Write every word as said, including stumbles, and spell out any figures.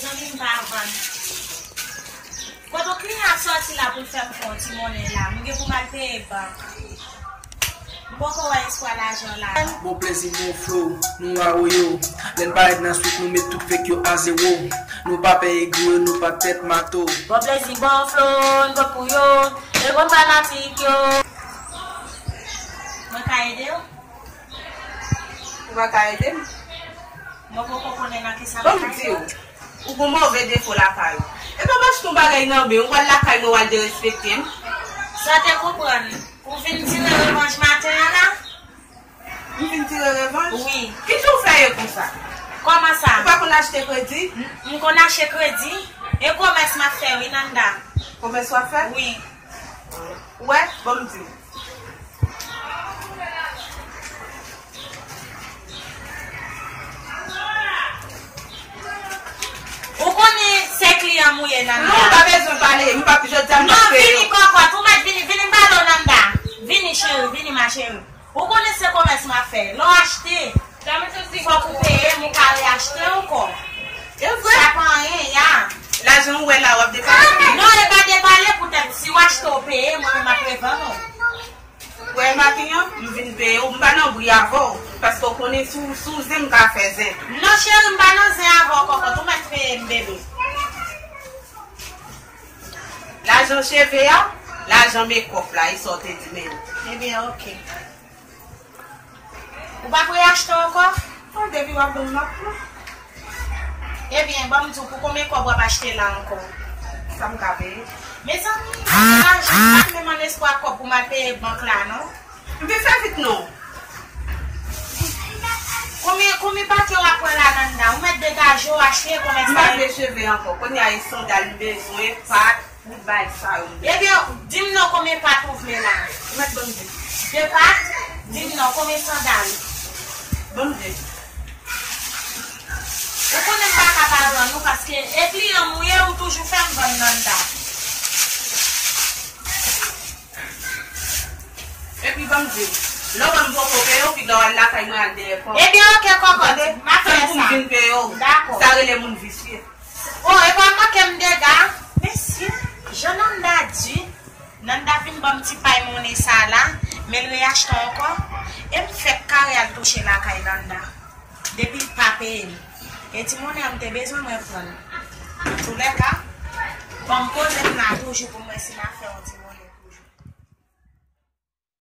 Zanmi m pa vann. Kote kliyan ap sòti la pou l fè m fè yon ti monnen la? M gen pou m al peye bank. M poko wè espwa lajan la. Bon plezi, bon flow, nou a woyo. Lè n parèt nan swit, nou met tout fake yo a zewo. Nou pa pè egri yo, nou pa tèt mato. Bon plezi, bon flow, n bon pou yo. E bon fanatik yo. Mwen ka ede w? Ou pa ka ede m? Mwen poko konnen nan kisa m ka ede w. Ban m di w, ou gon move defo lakay ou. E pa m achte yon bagay nan men w, w al lakay mwen, w al derespekte m. Sa w te konprann? Ou vin tire revanj maten an la? M vin tire revanj? Wi. Kijan w fè ye konsa? Kòman sa? Ou pa konn achte kredi? M, m konn achte kredi. E komès m ap fè wi, Nanda. Komès w ap fè? Wi. Ou wè? Ban m di w. Ou konnen se kliyan m ou ye, Nanda. Non, ou pa bezwen pale. M p ap, jodi a m p ap peye w. Non, vini, kòkòt. Ou mèt vini. Vini, m pale w, Nanda. Vini, cheri. Vini, ma cheri. Ou konnen se komès m ap fè. Lè w achte, fòk ou peye m, ou ka reyachte ankò. E vre? Sa pa anyen, ya. Lajan ou wè la, w ap depale. Non, e pa depale poutèt si w achte, w peye, mwen menm m ap revann ou. Wè, maten an, m vin peye w, m pa nan bri avè w, paske w konnen si w, si w zen, m ka fè zen tou. Non, cheri, m pa nan zen avè w, kòkòt, ou mèt peye m, bebe. Lajan cheve a, lajan mekòp la, e sa w te di m. Ebyen, oke. Ou pa prè achte ankò? Bon, depi w ap ban m, m ap pran. Ebyen, ban m di w, pou konbyen kòb w ap achte la ankò? Sa m ka peye? Mezanmi, lajan, m pa t menm an espwa kòb pou m al peye bank la, non. M vin fè vit, non. Konbyen, konbyen pake w ap pran la, Nanda? Ou mèt degaje w, achte, konbyen sa? M pa vle cheve ankò. Kounye a, e sandal m bezwen, pat. Tout bagay sa yo. Ebyen, di m non, konbyen pat ou vle la? Ou mèt ban m di. De pat? Di m non, konbyen sandal? Ban m di. Ou konnen m pa ka pa vann ou, paske e kliyan m ou ye, ou toujou fè m vann Nanda. Epi ban m di. Lè w wè m poko peye w, piga w al lakay mwen al dèyè kò. Ebyen, oke, kòkòt. M ap fè sa. Tann pou m vin peye w. Dakò. Sa rele moun visye. O, e pa manke m dega. Mesye, jan Nanda di, Nanda vin ban m ti pay monnen sa la, men l reyachte ankò, e m fèk kare al touche lakay Nanda. Depi l pa peye m. E ti monnen an m te bezwen mwen pran l. Antoulèka, ban m poze m la toujou pou m wè si m a fè.